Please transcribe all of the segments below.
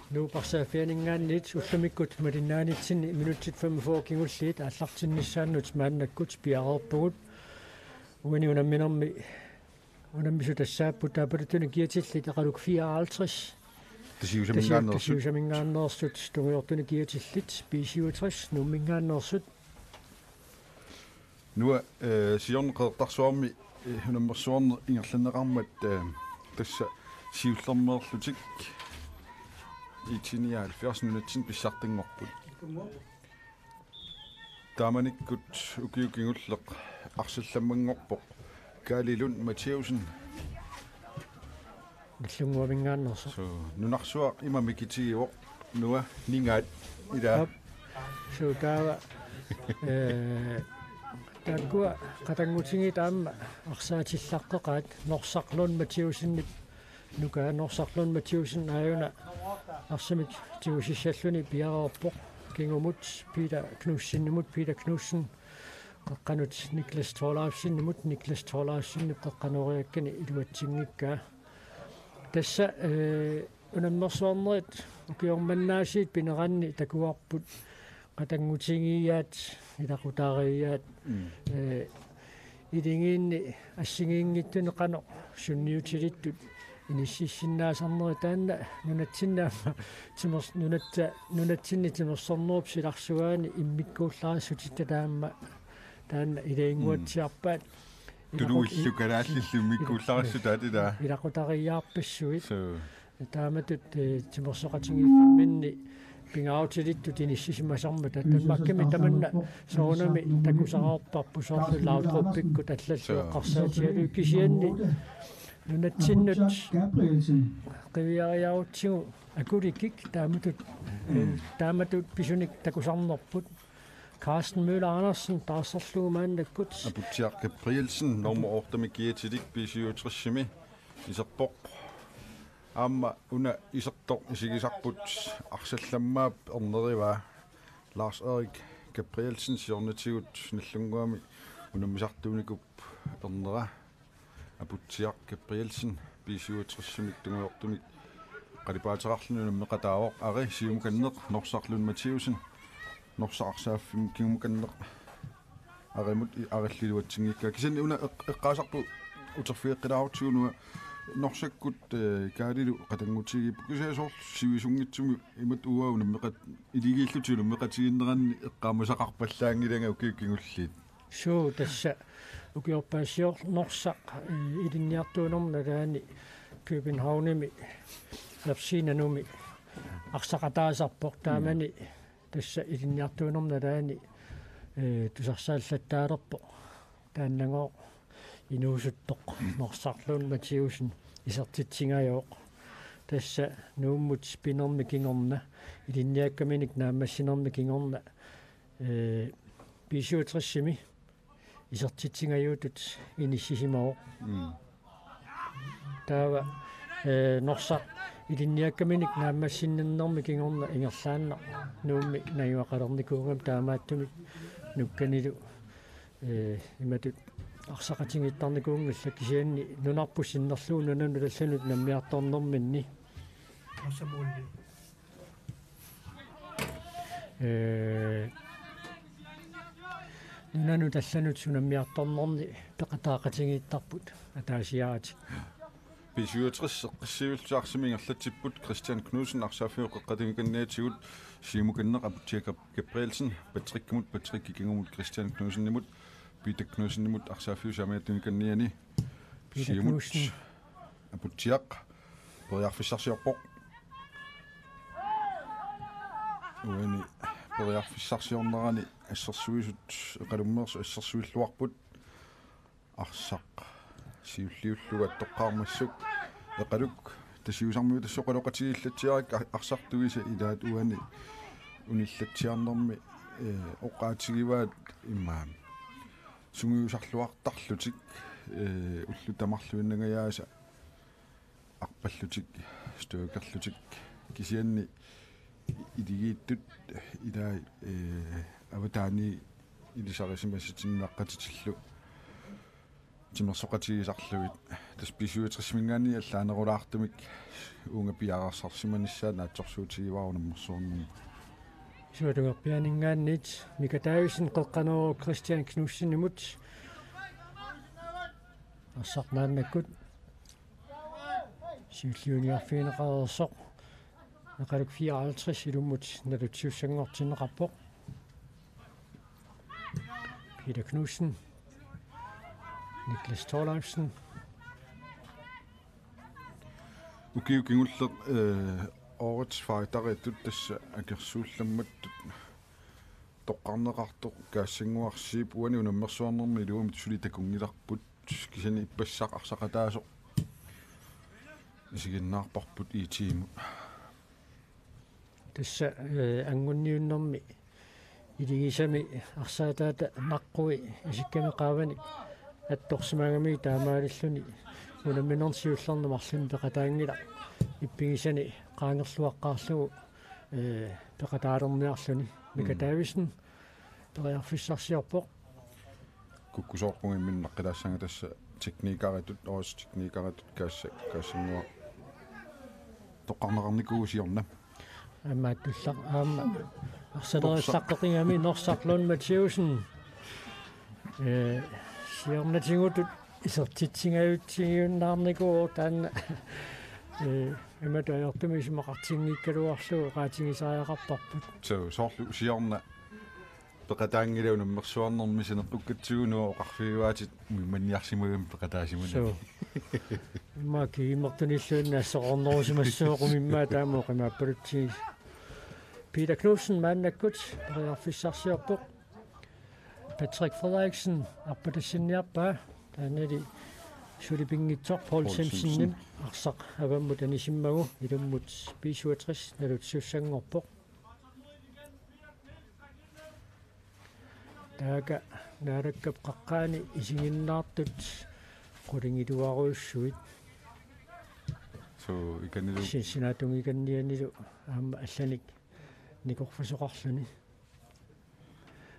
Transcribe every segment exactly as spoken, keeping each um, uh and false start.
Nuup arsaaffianinngaanniit ullumikkut malinnaanitsinni minutsit femogfyrre kingulliit aallartinnissaannut maannakkut piareerpugut. Uani unamminermi unammisut tassaapput taapaluttunik kiatillit Eqaluk fireoghalvtreds. Tasiusaminngaanneersut. Tasiusaminngaanneersut tungujortunik kiatillit B syvogtres Nuumminngaanneersut. Nua, eh, siorna Qeqertarsuarmi, eh, unammersuarneq ingerlanneqarmat, eh, tassa siullermeerlutik I T nioghalvfjerds nunatsinni pissartanngorput. Taamanikkut ukioq kingulleq arsallammanngorpoq Kaali Lund Mathiussen. Nallunnguaminngaanneersoq. So, nunarsuaq ima mikitigivoq, Nua, ningaat ilaa. Aap. So taava, eh, taakkua qatanngutigiit aamma arsaatillarteqaat Norsaq Lund Mathiussenip nukaa. Norsaq Lund Mathiussen aajuna arsamik tigusissalluni piareerpoq kingumut Peter Knudsenimut, Peter Knudsen qeqqanut Niklas Thorleifsenimut, Niklas Thorleifsenip qeqqanooriakkani iluatsinngikkaa. Tassa, eh, unammersuarnerit ukioq manna aasiit pineranni takuarput qatanngutigiiaat, ilaqutariiaat, Mm. eh, iligiinni assigiinngitsuni qanoq sunniutilittut inississinnaasarnerit taanna nunatsinni aamma timers-, nunatsa-, nunatsinni timersornerup silarsuaani immikkuullarissutitta taama taanna ilaginnguatsiarpaat. Mm. Tuluillu kalaallillu immikkuullarissutaat ilaa. Ilaqutariiaarpassuit. So. Taamatut, eh, timersoqatigiiffinni pingaarutilittut inissisimasarmata. Danmarkimi tamanna soorunami takusaqarparput soorlu Laudruppikkut allallu eqqarsaatigalugit kisianni nunatsinnut qiviariarutsigu Akulikik taamatut, eh, taamatut pisunik takusarnerput. Carsten Møller Andersen taarserlugu maannakkut. Aputsiaq Gabrielsen, nummer otte-mi kiatilik B syvogtres-imi iserpoq. Aamma una isertoq isigisarput arsallammaap ernerivaa Lars Erik Gabrielsen siornatigut Nagdlunguami unammisartuunikuup ernera. Aputsiaq Gabrielsen B syvogtres-imik tungujortumik qalipaateqarluni unammeqataavoq. Ari siumukanneq Norsaq Lund Mathiussen. Norsaq arsaaffimmut kingukanneq arimut i-, arilliluatsinngikkaa. Kisianni una eq-, eqqaasarput uterfigeqqilaarutsigu una Norsakkut, eh, Kaalilu qatanngutigiippoq. Kisianni soorlu sivisunngitsumik imatut uanga unammeqat-, iligiillutik unammeqatigiinneranni eqqaamasaqarpallaanngilanga ukiut kingulliit. Suu, tassa ukiorpaassiorlu Norsaq, eh, ilinniartuunerma nalaani Københavnimi, Lapsinanumi arsaqataasarpoq taamani tassa ilinniartuunerma nalaani, eh, tusarsaallattaalerpoq. Taannagooq inuusuttoq Norsaq Lund Mathiussen isertitsingajoq. Tassa Nuummut pinermi kingorna, ilinniakkaminik naammassinermi kingorna, eh, B syvogtres-imi isertitsingajuutut inissisimavoq. Mm. Taava, eh, Norsaq ilinniakkaminik naammassininnermi kingorna ingerlaannaq Nuummi najugaqalernikuugami taamaattumik nukkanilu, eh, imatut arsaqatigiittarnikuunngillat kisianni nunarput sinnerlugu nunanut allanut unammiartornerminni. Ee, nunanut allanut unammiartornerni peqataaqatigiittarput ataasiaat. B syvogtres eqqissillutaarsimanermi ingerlatsipput Christian Knudsen arsaaffiup qeqqata tungaaniatigut, siumukanneq Aputsiaq Gab-, Gabrielsen, Patrickimut, Patrick kingumut Christian Knudsenimut, Peter Knudsenimut arsaaffiup saamiata tungaanianni. Peter Siumut Knudsen. Aputsiaq periarfissarsiorpoq. Uani periarfissarsiornerani assersuisut Eqalummeersut assersuilluarput. Arsaq siulliullugu attoqqaarmassuk Eqaluk tasiusarmiut tassa oqaloqatigiillatsiarakku a-, arsartuisa ilaat uani unillatsiarnermi, eh, oqaatigivaat immaqa sungiusarluartarlutik, eh, ullut tamarluinnangajaasa arpallutik, styrkerlutik, kisianni iligiittut ilai, eh, avataani ilisarisimasatsinnuaqqatitillu Timersoqatigisarlugit. Tassa B syvogtres-iminngaanniit allaanerulaartumik uunga piareersarsimanissaa naatsorsuutigivara unammersuarnermi. Suatungerpianinngaanniit Mika Davidsen qeqqanooq Christian Knudsenimut. Arsaq maannakkut siulliuniarfigineqareersoq. Eqaluk fireoghalvtreds ilummut nalortissanngortinneqarpoq. Peter Knudsen. Niklas Thorleifsen. Ukiut kingulleq, eh, årets fighteritut tassa akersuullammattut toqqarneqartoq Kaassannguaq Zeeb uani unammersuarnermi iluamik suli takunngilarput, kisianni ippassaq arsaqataasoq isiginnaarparput I T-mut. Tassa, eh, anngunniunnermi iligisami arsaataata naqqui isikkami qaavanik attorsimagami taamaalilluni unamminerni siullerni marlunni peqataanngilaq ippigisani qaangerluaqqaarlugu, eh, peqataalerniarluni. Mika Mm. Davidsen periarfissarsiorpoq. Kukkusoorpunga imminut naqqilaassanga tassa teknikeritut, årets teknikeritut Kaassa-, Kaassannguaq toqqarneqarnikuuvoq siorna. Aamma attullaq, aamma arsalerissaqqeqigami Norsaq Lund Mathæussen. Eh, siornatigutut isertitsigajutsigiunnaarnikuuvoq taanna. Eh, imatut ajortumik isumaqartinngikkaluarlugu oqaatigisariaqarparput. Suu, soorlu siorna peqataanngilaq unammersuarnermi saneqqukkatsigu Noah oqarfigivaatit umimanniarsimagami peqataasimanagit. Suu. Immaqa kiimertunilluinnaat soqornerusimassooq immaqa taama oqimaappalutsigit. Peter Knudsen maannakkut periarfissarsiorpoq. Patrick Frederiksen arpatassinniarpaa. Taannali suli pinngitsoq Paul Paul Simpsonim Simpson. Arsaq avammut anisimmagu ilummut B syvogtres nalortissanngorpoq. Taakku Naalakkap qaqqaani isiginnaartut qulingiluarujussuit. Suu, ikanilu. Sin-, sinaatungikkannianilu aamma allanik nikorfasoqarluni.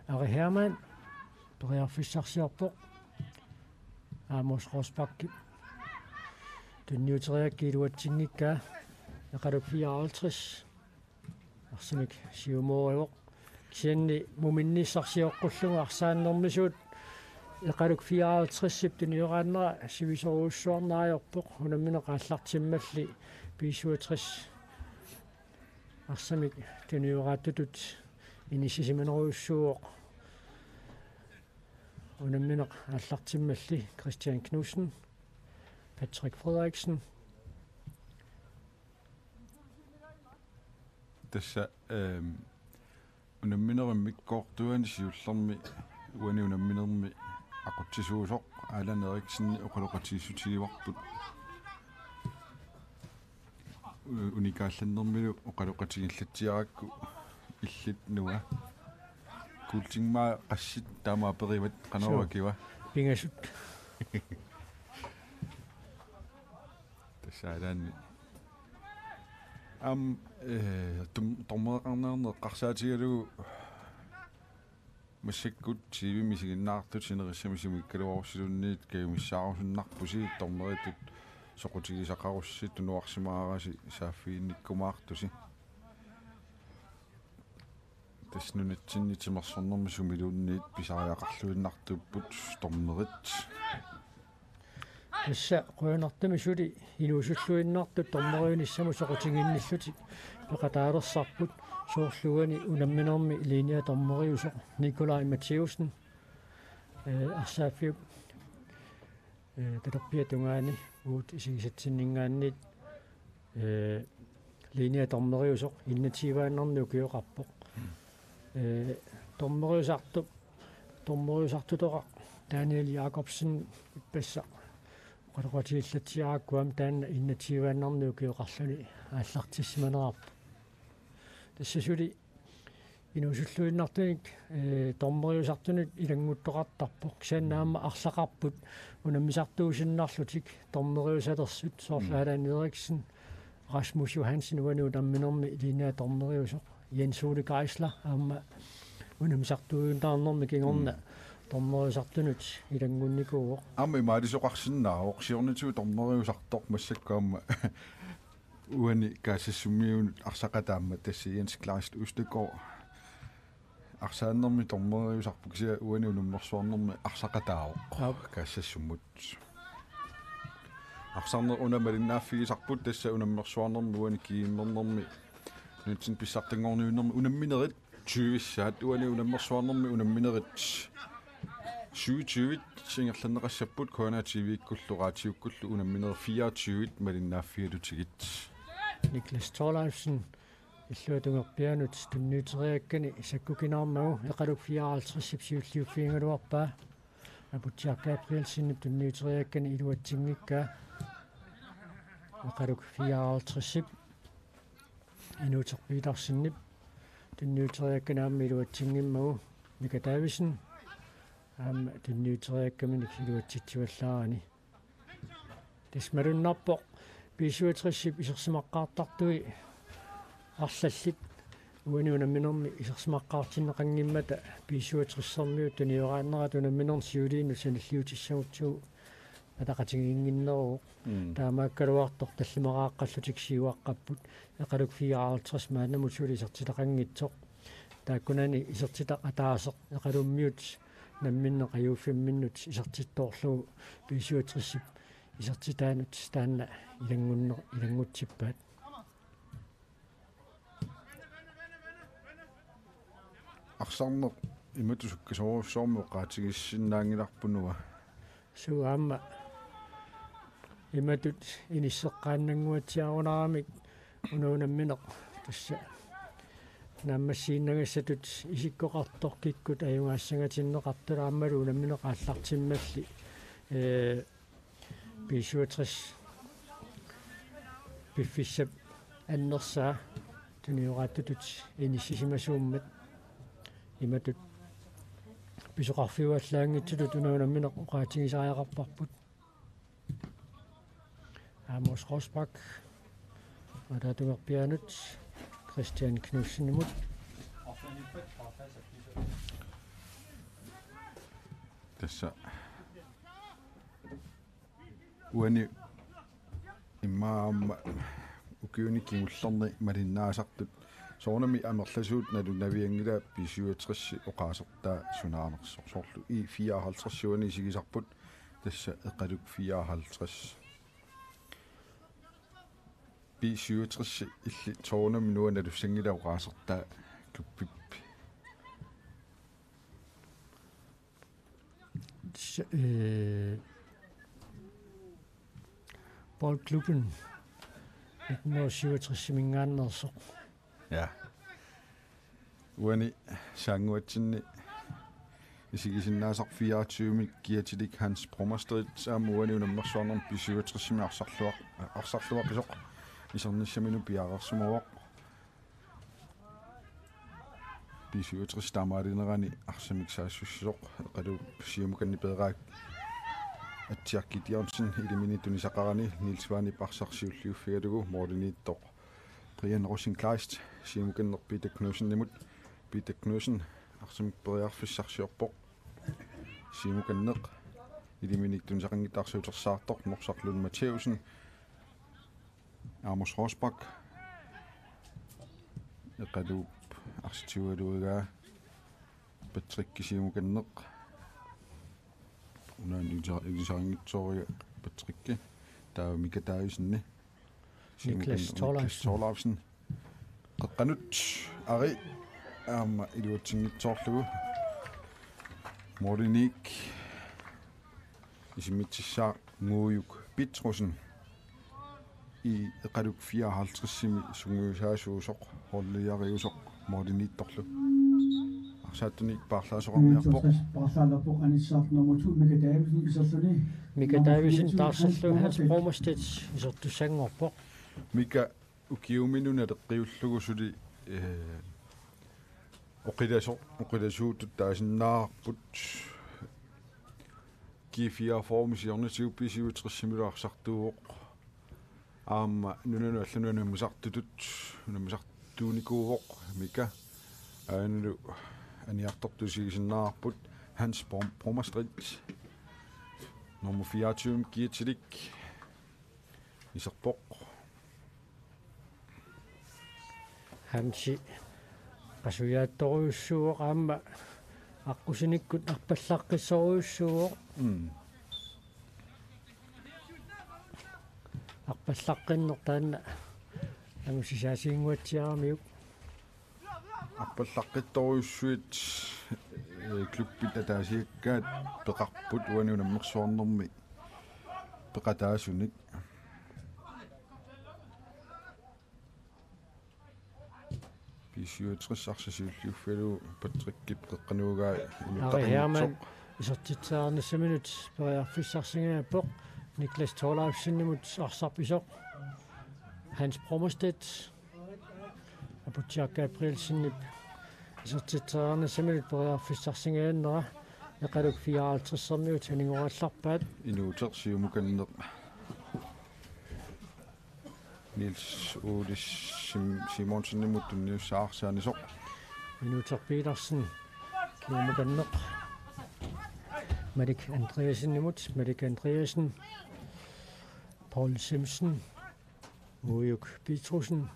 Ari Hermann periarfissarsiorpoq. Amos Rosbach tunniuteriagaa iluatsinngikkaa. Eqaluk fireoghalvtreds. Arsamik siumoorivoq. Kisianni muminnissaq sioqqullugu arsaannermisuut Eqaluk fireoghalvtredsip tunioraannera sivisoorujussuarneq ajorpoq. Unammineq aallartimmalli B syvogtres arsamik tunioraattutut inissisimanerujussuuvoq. Unammineq aallartimmalli Christian Knudsen, Patrick Frederiksen. Tassa, ehm, unamminerup immikkoortuani siullermi uani unamminermi aqutsisuusoq Allan Eriksen oqaloqatigiissutigivarput. U-, unikaallannermilu oqaloqatigiillatsiarakku illit Noah. Kuultingmaa qassit taama aperivat qanoq Suu. Akiva. Pingasut. Tassa ilaanni. Aamma, eh, tom-, tommereqarneq eqqarsaatigalugu massakkut T V-mi isiginnaartut sinerissami sumiikkaluarussiluunniit kajumissaarusunnarpusi dommeritut soqutigisaqarussi tunuarsimaarasi saaffiginnikkumaartusi. Tassa nunatsinni timersornermi sumiluunniit pisariaqarluinnartuupput dommerit. Tassa qujanartumik suli inuusulluinnartut dommeriunissamut soqutiginnillutik peqataalersarput soorlu uani unamminermi linjedommeriusoq Nikolaj Mathæussen, eh, arsaaffiup, eh, talerpiata tungaani uagut isigisatsinninngaanniit, eh, linjedommeriusoq enogtyve-annarnik ukioqarpoq. Eh, dommeriusartup, dommeriusartutoqaq Daniel Jakobsen ippassaq oqaloqatigiillatsiarakku aamma taanna enogtyve-annarnik ukioqarluni aallartissimanerarpoq. Tassa suli inuusulluinnartunik, eh, dommeriusartunut ilannguttoqartarpoq. Kisianni aamma arlaqarput unammisartuusinnarlutik dommeriusalersut soorlu Mm. Allan Eriksen, Rasmus Johansen uani unamminermi linjedommeriusoq, Jens Ole Geisler aamma unammisartuujunnarnermi kingorna Mm. Dommeriusartunut ilanngunnikuuvoq. Aamma imaalisoqarsinnaavoq siornatigut dommeriusartoq massakkut aamma uani Kaassassummiunut arsaqataamma tassa Jens Kleist Østergaard. Arsaannermi dommeriusarpoq kisianni uani unammersuarnermi arsaqataavoq. Aap. Kaassassummut. Arsarneq una malinnaaffigisarput tassa unammersuarnermi uani G M-ernermi nunatsinni pissartanngorniunnermi unamminerit tyvissaat uani unammersuarnermi unamminerit syvogtyve ingerlanneqassapput K N R T V-kkullu raatiukkullu unamminerit fireogtyve malinnaaffigalugit. Niklas Thorleifsen, Illuatungerpianut tunniuteriakkani sakkukinaarmagu Eqaluk fireoghalvtredsip siulliuffigigaluarpaa. Aputsiaq Gabrielsenip tunniuteriakkani iluatsinngikkaa. Eqaluk fireoghalvtredsip Inuuteq Petersenip tunniuteriakkani aamma iluatsinngimmagu Mika Davidsen aamma tunniuteriakkaminik iluatsitsivallaarani. Tassa malunnarpoq B syvogtresip isersimaqqaartartui arlallit uani unamminermi isersimaqqaartinneqanngimmata B syvogtressermiut tunioraannerat unamminermi siuliinut sanilliutissagutsigu ataqatigiinnginneruvoq. Mm. Taamaakkaluartoq tallimaraaqqallutik siuaqqapput Eqaluk fireoghalvtreds maannamut suli isertitaqanngitsoq. Taakkunani isertitaq ataaseq Eqalummiut namminneq ajuuffimminnut isertittoorlugu B syvogtresip isertitaanut taanna ilanngunner-, ilanngutsippaat. Arsarneq imatut sukkasoorujussuarmik oqaatigissinnaanngilarput una. Suu aamma imatut inisseqqaannannguatsiarunaramik una unammineq tassa naammassiinnagassatut isikkoqartoq kikkut ajugaassangatinneqartut aammalu unammineq aallartimmalli, ee, B syvogtres piffissap annersaa tunioraattutut inissisimasuummat imatut pisoqarfiuallaanngitsutut una unammineq oqaatigisariaqarparput. Amos Rosbach, Ataatungerpianut, Christian Knudsenimut. Tassa uani immaqa aamma ukiuni kingullerni malinnaasartut soorunami amerlasuut nalunavianngilaat B syvogtres oqaasertaa sunaanersoq, soorlu I fireoghalvtreds uani isigisarput tassa Eqaluk fireoghalvtreds. B syvogtres illit soorunami una nalussanngilaq oqaasertaa klubbip. S-, øh, boldklubben nitten hundrede og syvogtres-iminngaanneersoq. Ja. Uani saannguatsinni isigisinnaasaq fireogtyve-mik kiatilik Hans Brommerstedt aamma uani unammersuarnermi B syvogtres-imi arsarluaq-, arsarluaqisoq isernissaminut piareersimavoq. B syvogtres taamaalinerani arsamik saassussisoq Eqaluup siumukanni peeraak Atsiaq Gideonsen, ilimini tunisaqarani Niels Vanip arsaq siulliuffigalugu målimiittoq Brian Rosenkleist, siumukanneq Peter Knudsenimut. Peter Knudsen arsamik periarfissarsiorpoq. Siumukanneq iliminik tunisaqanngitsoq arsuutersaartoq Norsaq Lund Matthæussen. Amos Rosbach. Eqaluup arsaq siualuigaa Patrick siumukanneq. Una ilusa-, ilusarinngitsooriga Patrick. Taava Mika Davidsen. Niklas Siumukanneq Niklas Thorleifsen. Thorleifsen. Qeqqanut. Ari. Aamma iluatsinngitsoorlugu. Målimiik. Isimmitsissaaq Nguujuk Petrussen. I Eqaluk fireoghalvtreds-imi sungiusaasuusoq, holdleriusoq, målimiittorlu. Arsaattunik paarlaasoqarniarpoq. Paarlaalerpoq anissaartoq nummer to, Mika Davidsen, iserluni. Mika Davidsen taarserlu Hans Brommerstedt isertussanngorpoq. Mika ukiuminut naleqqiullugu suli, eh, oqilaso-, oqilasuutut taasinnaavarput. G fireogfyrre-mi siornatigut B syvogtres-imilu arsartuuvoq. Aamma nunanut allanut unammisartutut, unammisartuunikuuvoq Mika. Aanalu aniartortut isigisinnaavarput. Hans Brom-, Brommerstrit. Nummer fireogtyve, Gietilik. Iserpoq. Hansi qasujaattorujussuuvoq aamma aqqusinikkut arpallaqqissorujussuuvoq. Mm. Arpallaqqinneq taanna angusisaasiinnguatsiaramiuk. Arpallaqqittorujussuit, eh, klubbit ataasiakkaat peqarput uani unammersuarnermi peqataasunik. B syvogtres arsaq siulliuffigalugu Patrickip qeqqanuugaa Ari Hermann inuttaqanngitsoq. Isertitseriarnissaminut periarfissarsingaappoq. Niklas Thorleifsenimut arsaq isoq. Hans Brommerstedt. Aputsiaq Gabrielsenip isertitseriarnissaminut periarfissarsingaannera. Eqaluk fireoghalvtredsermiut anigorallarpaat. Inuuteq siumukanneq. Niels Ole Sim-, Simonsenimut tunniussaarsaanisoq. Inuuteq Petersen, siumukanneq. Malik Andreassenimut, Malik Andreassen. Paul Simpson, Ujuk Petrussen.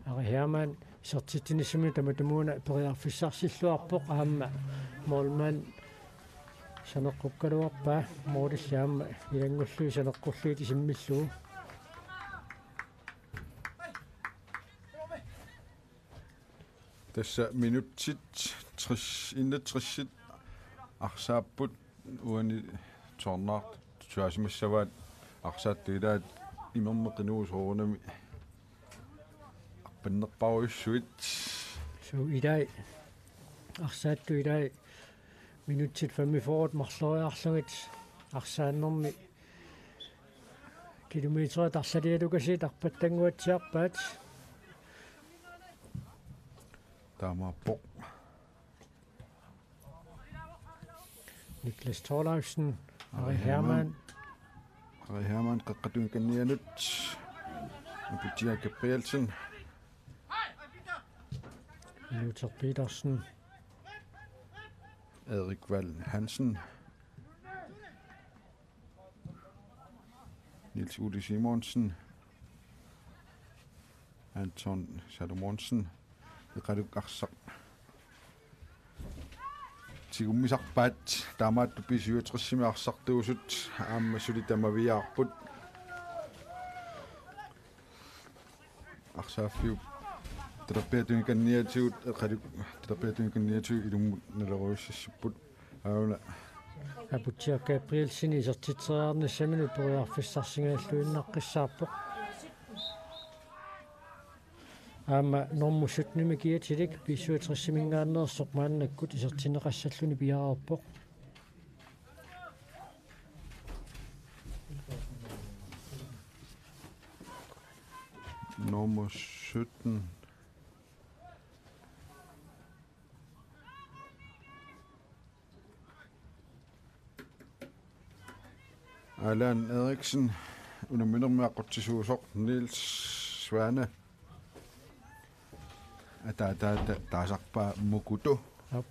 Ari Hermann, isertitsinissamut tamatumuuna periarfissarsilluarpoq aamma målmand saneqqukkaluarpaa målilli aamma ilanngullugit saneqqullugit isimmillugu. Tassa minutsit tres, enogtresit arsaapput uani tårnartut tusaasimassavaat arsaattut ilaat imermeqinuusoorunami arpannerparujussuit. Suu ilai arsaattut ilai minutsit femogfyrre marloriarlugit arsaannermi kilometerit arlalialukasiit arpattannguatsiarpaat. Taamaappoq. Niklas Thorleifsen, Ari Hermann. Ari Hermann, qeqqata tungakannianut. Aputsiaq Gabrielsen. Luther Petersen. Erik Val Hansen. Niels Ole Simonsen. Anton Salomonsen. Eqaluk arsaq tigummisarpaat taamaattoq B syvogtresimi arsartuusut aamma suli tamaviaarput. Arsaaffiup talerpiata tungakanniatigut eqaluk talerpiata tungakanniatigut ilummut nalorujussuupput. Aana. Aputsiaq Gabrielsen isertitseriarnissaminut periarfissarsingajalluinnaqqissaarpoq. Aamma normu syttenimi Gietilik B syvogtresiminngaanneersoq maannakkut isertinneqassalluni piareerpoq. Nummer sytten. Allan Eriksen, unamminermi aqutsisuusoq Niels Svane. Ataataata taasarpaa Mukutu. Aap.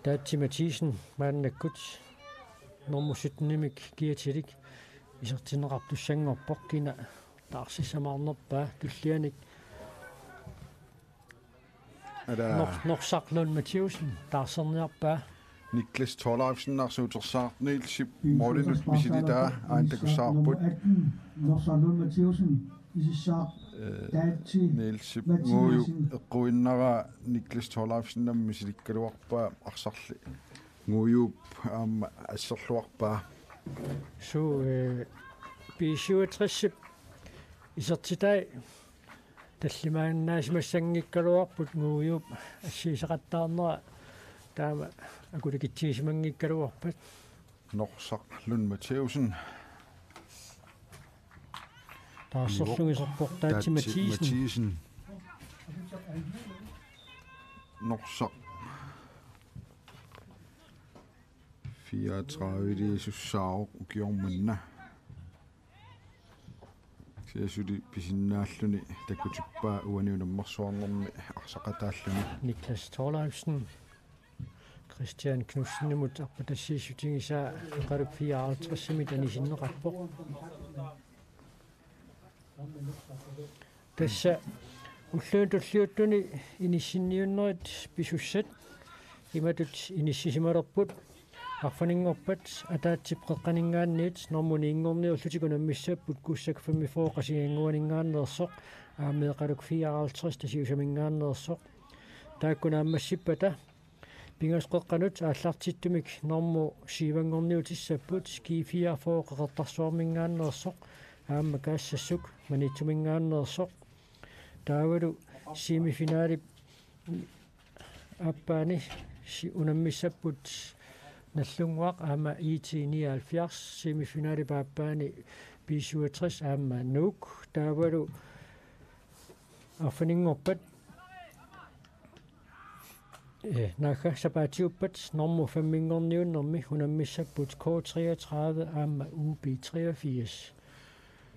Taatsi Mathisen maannakkut normu syttenimik Gietilik isertinneqartussanngorpoq kina taarsissamaarnerpaa tullianik. Ala. Nor-, Norsaq Lund Mathæusen taarserniarpaa. Niklas Thorleifsen arsuutersaarniilsip målinut misilitaa aana takussavarput. Norsaq Lund Mathæusen isissaaq. Eh, Taatsi Nielsip Mathæusen. Nguju eqquinnara Niklas Thorleifsen aamma misilikkaluarpaa arsarli. Ngujuup aamma asserluarpaa. Suu, eh, B syvogtresip isertitai tallimaannaasimassanngikkaluarput Ngujuup assigiseqattaarnera taama akulikitsiisimanngikkaluarpat. Norsaq Lund Mathæusen. Taarserluisorpoq Taatsi Taatsi Mathisen. Mathisen. Norsaq. Fireogtredive-liisussaavoq ukioq manna. Siasuli pisinnaalluni takutippaa uani unammersuarnermi arsaqataalluni. Niklas Thorleifsen Christian Knudsenimut arpatassiissutigisaa Eqaluk fireoghalvtredsimi anisinneqarpoq. Tassa ulluni tulliuttuni inissinniunnerit pisussat imatut inissisimalerput. Arfininngorpat ataatsip qeqqaninngaanniit normu ni-nngorniullutik unammissapput Kussak femogfyrre Qasigiannguaninngaanneersoq aamma Eqaluk fireoghalvtreds Tasiusaminngaanneersoq. Taakku naammassippata pingasut qeqqanut aallartittumik normu syv-nngorniutissapput G fireogfyrre Qeqertarsuarminngaanneersoq aamma Kaassassuk Maniitsuminngaanneersoq. Taavalu semifinalip aappaani si-, unammissapput Nagdlunguaq aamma I T nioghalvfjerds, semifinalip aappaani B syvogtres aamma Nuuk. Taavalu arfininngorpat, eh, naagga sapaatiuppat normu fem-nngorniunnermi unammissapput K treogtredive aamma U B treogfirs.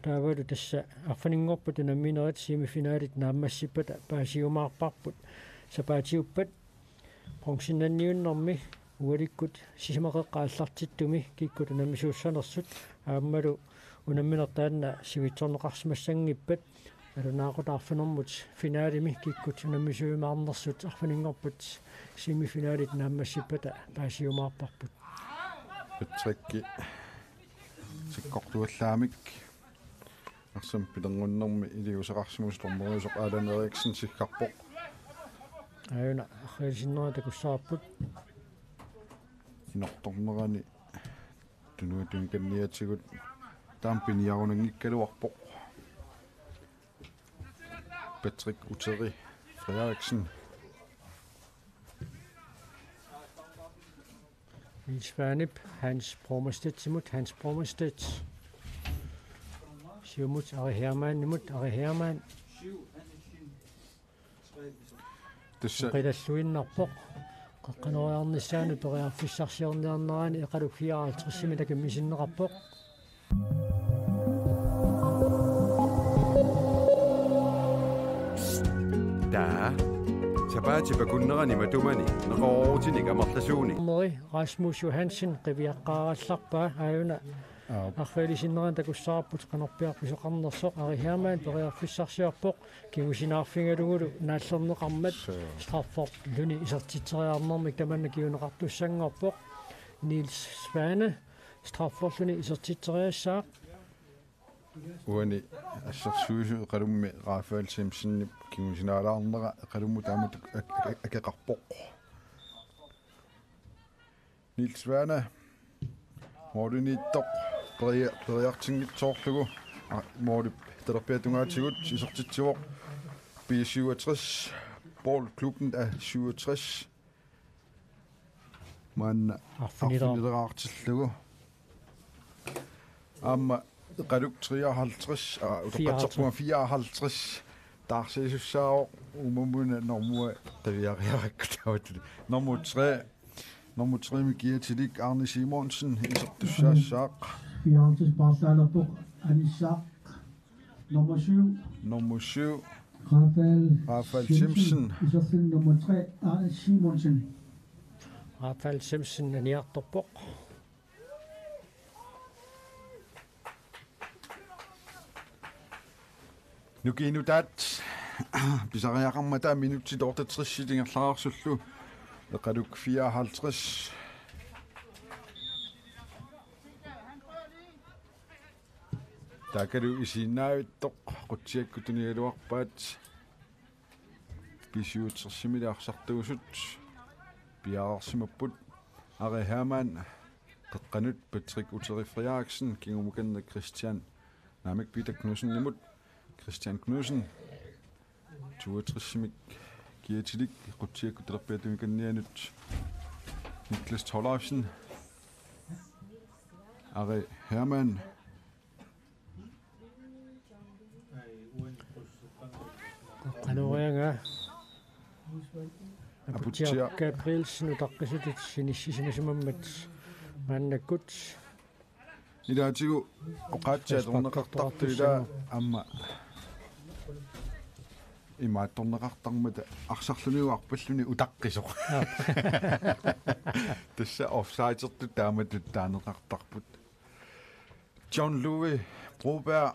Taavalu tassa arfininngorpat unamminerit semifinalit naammassippata paasiumaarparput. Sapaatiuppat bronzennanniunnermi ualikkut sisamaqeqqat aallartittumi kikkut unammisuussanersut aammalu unammineq taanna sivitsorneqarsimassanngippat, nalunaaqutaq arfinermut finalimi kikkut unammisuujumaarnersut arfininngorpat semifinalit naammassippata paasiumaarparput. Patrick sikkortuallaamik. Arsaq pilerngornermi iliuuseqarsimasoq dommeriusoq Allan Eriksen sikkarpoq. Aajuna arriilisinnera takussavarput. Inortornerani tunuatut tunniukkanniatigut taampiarunanngikkaluarpoq. Patrick Uteri Frederiksen. Niels Svanep, Hans Brommestedtimut, Hans Brommestedt. Siumut Ari Hermannimut, Ari Hermann. Tassa qilalluinnarpoq. Qeqqanoriarnissaanut periarfissarsiorniarnerani Eqaluk fireoghalvtredsimi takimmisinneqarpoq. Taa. Sapaatip akunnerani matumani neqeroorutinik amerlasuunik. Meri Rasmus Johansen qiviaqqaarallarpaa aajuna. Aap. Arriilisinnera takussavarput qanorpiaq pisoqarnersoq. Ari Hermann periarfissarsiorpoq kingusinaarfigalugulu naallerneqarmat. Suu. Strafferluni isertitseriarnermik tamanna kinguneqartussanngorpoq. Niels Svane strafferluni isertitseriassaaq. Uani assersuisut Eqalummi Rafael Simpsonip kingusinaalaarnera Eqalummut taamatut ak-, ak-, ak-, akeqarpoq. Niels Werner, målimiittoq, peria-, periartinngitsoorlugu, aa, målip talerpiata tungaatigut isertitsivoq B syvogtres, Paul Klubben af syvogtres. Maanna arfinilera-, arfinileraartillugu. Aamma Eqaluk treoghalvtreds, aa, utoqqatserpunga fireoghalvtreds. Taarsiisussaavoq uumamuna normua taviariarakku taamatut. Nummer tre. Nummer tre-mi kiatilik Arne Simonsen, isertussaassaaq. Fireoghalvtreds paarlaalerpoq anissaaq. Nummer syv. Nummer syv. Rafael Rafael Simpson. Simpson. Isertuni nummer tre, Arne Simonsen. Rafael Simpson aniartorpoq. Nukiinutaat pisariaqarmata minutsit otteogtres ingerlareersullu. Eqaluk fireoghalvtreds. Taakkualu isiginnaavittoq Qutsiakkut tunigaluarpaat. B syvogtresimiilli arsartuusut piareersimapput. Ari Hermann qeqqanut, Patrick Uteri Frederiksen kingumukanneq Christian, naamik, Peter Knudsenimut. Christian Knudsen, toogtresimik kiatilik, Qutsiakkut talerpiata tungaanut Niklas Thorleifsen, Ari Hermann. Qanoq anga. Aputsiaq. Aputsiaq Gabrielsen utaqqisutut inissisimasimammat maannakkut. Ilaatigut oqaatsit atorneqartartut ilaa aamma imaattorneqartarmata arsarluni uarpalluni utaqqisoq. Tassa offsidertut taamatut taaneqartarput. John Louis Broberg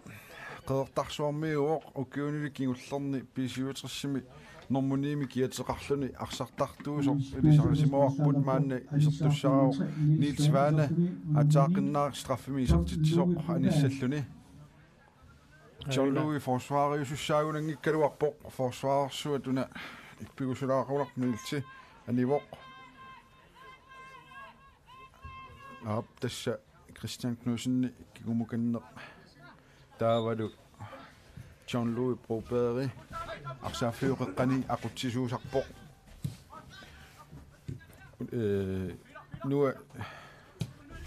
Qeqertarsuarmiuuvoq, ukiunili kingullerni B-syvogtresimi normu ni-mi kiateqarluni arsartartuusoq ilisarisimavarput. Maanna isertussaavoq Niels Svane, aatsaaqqinnaaq straffimi isertitsisoq anissalluni. John Louis forsvariusussaagunanngikkaluarpoq, forsvarersuaq una ippigusulaaqulaq Nielsi anivoq. Aap, tassa Christian Knudsen kingumukanneq taavalu John Louis Broberg arsaaffiup qeqqani aqutsisuusarpoq. Ee, Nua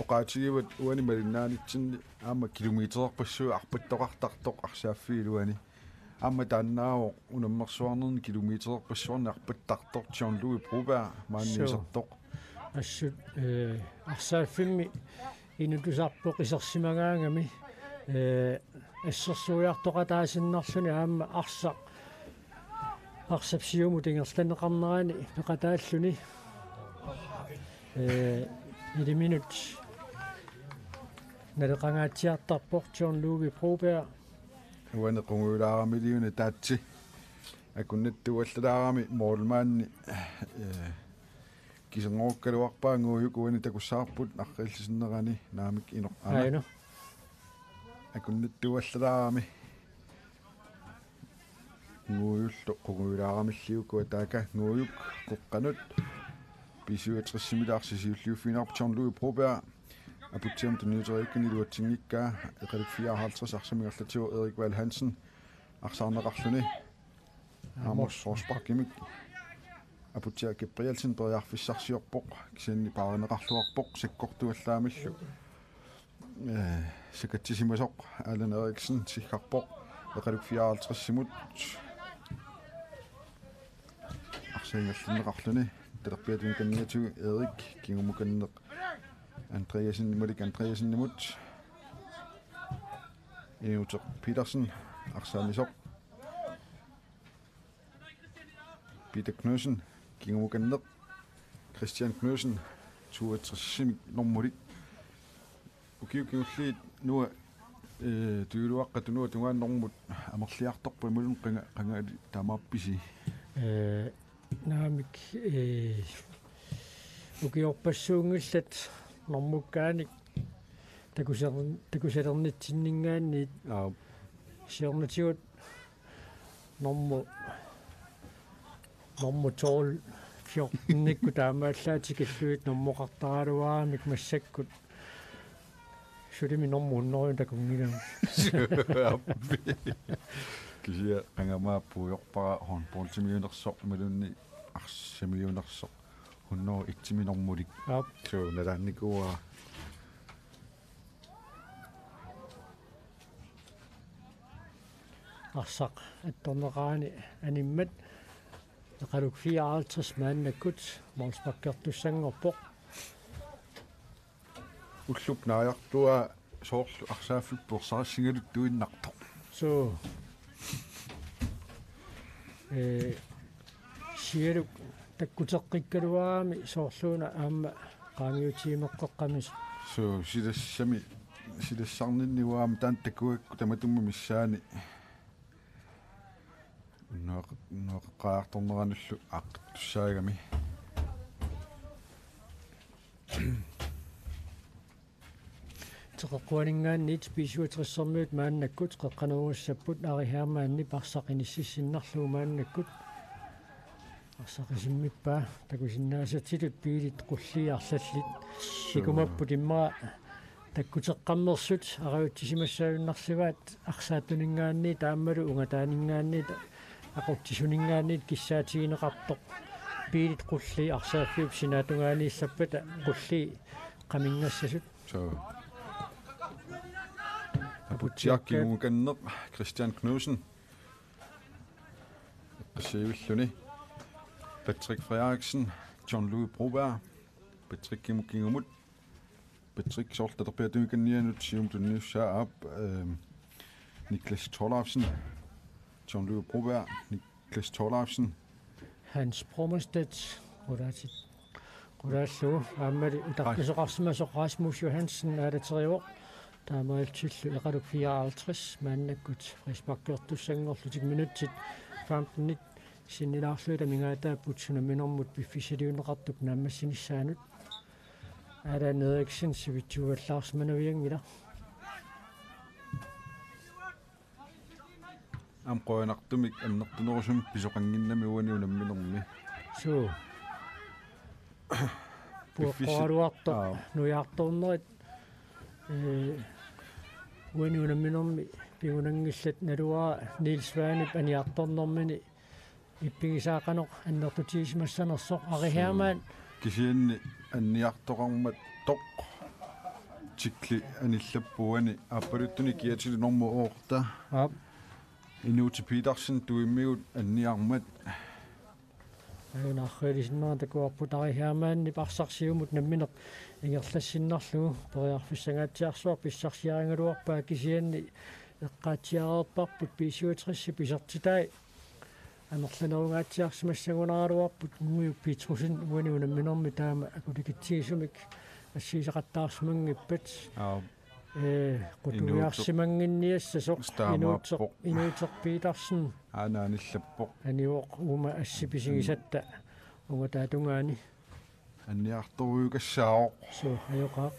oqaatigivat uani malinnaanitsinni aamma kilometererpassuit arpattoqartartoq arsaaffiup iluani. Aamma taannaavoq unammersuarnerni kilometererpassuarni arpattartoq John Louis Broberg maanni Suu. Isertoq. Assut, ee, arsaaffimmi inutusarpoq isersimagaangami, ee, assersuiartoqataasinnarluni aamma arsaq arsap siumut ingerlanneqarnerani peqataalluni. Ee, iliminut naleqangaatsiartarpoq John Louis Broberg. Uani qungujulaaramiliuna taatsi. Akunnattuallalaarami målmandi, ee, kiserngoruukkaluarpaa. Nguujuk uani takussavarput arriillisinnerani naamik inoq aana. Aino. Akunnattuallalaarami. Nguujullu qungujulaaramilli ukua taakka. Nguujuk qeqqanut. B-syvogtresimilaarsi siulliuffigineqarpoq John Louis Broberg. Aputsiamut tunniuteriakkani iluatsinngikkaa. Eqaluk fireoghalvtreds arsamik ingerlatsivoq Erik Vahl Hansen arsaarneqarluni. Amos Forsbakkimik. Aputsiaq Gabrielsen periarfissarsiorpoq, kisianni paarineqarluarpoq sakkortuallaamillu. Ee, sakatsisimasoq Allan Eriksen siggarpoq, eqaluk fireoghalvtredsimut. Arsaq ingerlanneqarluni, talerpiata tunniukkanniatigut Erik kingumukanneq Andreasen, Malik Andreasenimut. Inuuteq Petersen arsaanisoq. Peter Knudsen kingumukanneq. Christian Knudsen, toogtresimik normulik. Ukiut kingulliit Nua, ee, tujuuluaqqatut Nua tungaanut normut amerliartorpa imaluunniit qanga-, qangali taamaappisi? Ee, naamik, ee, ukiorpassuunngillat normukkaanik takuser-, takusalernitsinninngaanniit. Aap. Siornatigut normu, normu tolv, fjortenikkut taamaallaat tikillugit normoqartaraluaramik massakkut. Sulimi normu hundrede takunngilanga. Kisianni qangami puigorpara håndboldimiunersoq imaluunniit arsamiunersoq. Hundrede etimi normulik. Aap. Suu, nalaannikuuara. Arsaq attorneqarani animmat eqaluk fireoghalvtreds maannakkut målsparkertussanngorpoq. Ullup naajartua soorlu arsaaffik puersarissingaluttuinnartoq. Suu. Ee, sialuk takkuteqqikkaluarami soorluuna aamma qaangiutigimeqqeqqamisoq. Suu, silassami, silassarninni uanga taanna takkugakku tamatuma missaani. Unnuaq-, unnuaqeqqaartorneranullu aaqqittussaagami. Teqeqquaninngaanniit B-syvogtressermiut maannakkut qeqqanoorussapput, Ari Hermannip arsaq inississinnarlugu maannakkut. Arsaq isimmippaa, takusinnaasatsitut biilit qullii arlallit. Suu. Ikumapput immaqa takkuteqqammersut arajutsisimassaajunnarsivaat arsaatuninngaanniit aammalu ungataaninngaanniit aqutsisuninngaanniit kissaatigineqartoq. Biilit qullii arsaaffiup sinaatungaaniissappata qullii qaminngassasut. Suu. Aputsiaq kingumukanneq Christian Knudsen. Eqqissivilluni. Patrick Frederiksen, John Louis Broberg. Patrick kimu-, kingumut. Patrick, soorlu talerpiata tunngikanianut siumut tunniussaa, aap, ehm, Niklas Thorleifsen, John Lykke Broberg, Niklas Thorleifsen, Hans Brummerstedt, qulaatit, qulaallugu, aammali utaqqisoqarsimasoq Rasmus Johansen aalaterivoq, taamaalillutillu Eqaluk fireoghalvtreds, maannakkut frisparkertussanngorlutik, minutsit femtenit sinnilaarlugit amigaataapput unamminermut piffissaliunneqartup naammassinissaanut. Allan Eriksen sivitsuuvallaarsimanavianngilaq. Aamma qujanartumik annertunerusumik pisoqannginnami uani unamminermi. Suu. Piffissit-, puoqqoraluartoq, aa, nujaartornerit, ee, uani unamminermi pigunanngillat, naluara Niels Svanep anniartornermini ippigisaq qanoq annertutigisimassanersoq. Ari Hermann. Kisianni anniartoqarmattoq tikli anillappoq uani aappaluttunik kiatilu normu otte. Aap. Inuuti Petersen tuimmigut anniarmat. Aana arriilisinnaanngilaq, takuarput Ari Hermannip arsaq siumut nammineq ingerlassinnarlugu periarfissanngaatsiarsuaq pissarsiarigaluarpaa, kisianni eqqaatsiareerparput B syvogtres isertitai. Amerlanerungaatsiarsimassagunaraluarput Nuujuk Petrussen uani unamminermi taama akulikitsigisumik assigisoqattaarsimanngippat. Aap. Ee, qutugiarsimannginniassasoq. Inuuteq, Inuuteq Petersen. Aana anillappoq. Anivoq uuma assi pisigisatta ungataatungaani. Anniartorujuugassaavoq. Suu, ajoqaaq.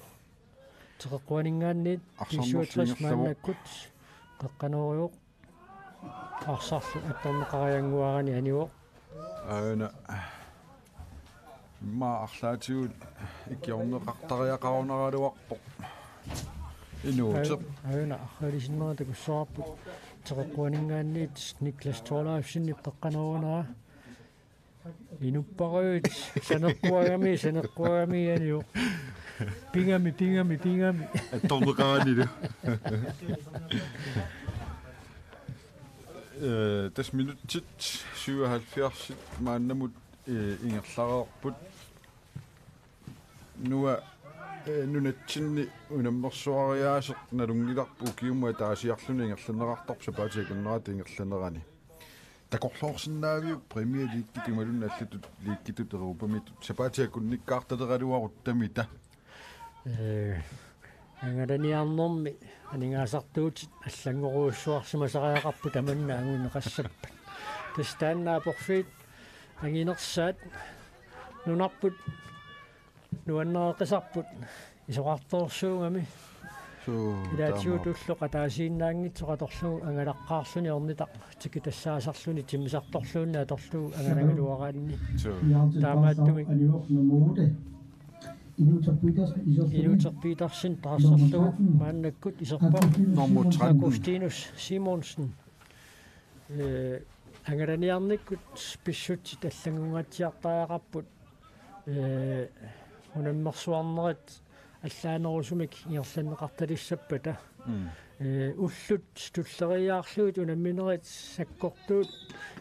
Teqeqquaninngaanniit arsarnerlu B syvogtres ingerlavoq. Maannakkut qeqqanoorivoq. Arsarlu attorneqariannguarani anivoq. Aana. Immaqa arlaatigut ikiorneqartariaqarunaraluarpoq. Inuuteq. Aana, aana, arriilisinnaanngilaq, takussavarput teqeqquaninngaanniit Niklas Thorleifsenip qeqqanoorunera. Inupparuit, saneqquagami, saneqquagami anivoq. Pigami, pigami, pigami. Attorneqaranilu. Ee, tassa minutsit syvoghalvfjerds maannamut, ee, ingerlareerput. Nua-, ee, nunatsinni unammersuariaaseq nalunngilarput ukiumut ataasiarluni ingerlanneqartarpoq sapaatip akunnerata ingerlanerani. Takorloorsinnaaviuk Premier Leaguep imaluunniit allatut liigitut Europamiittut sapaatip akunnikkaartaleraluarutta? Ee, angalaniarnermi aningaasartuutit allanngorujussuarsimasariaqarput tamanna anguneqassappat. Tassa taanna aporfiit anginersaat nunarput nuannareqisarput isoqartoorsuugami. Suu, ilaatigut taamaappoq. Ulloq ataasiinnaanngitsoq atorlugu angalaqqaarluni ornitaq tikitassaasarluni timmisartorluunniit atorlugu angalagaluaraanni. Suu. Taamaattumik Inuuteq Petersen iserluni. Inuuteq Petersen taarserlugu maannakkut iserpoq. Nummer tretten. Augustinus Simonsen. Ee, angalaniarnikkut pissutsit allanngungaatsiartariaqarput, ee, unammersuarnerit allaanerusumik ingerlanneqartalissappata. Mm. Ee, ullut tulleriiaarlugit unamminerit sakkortuut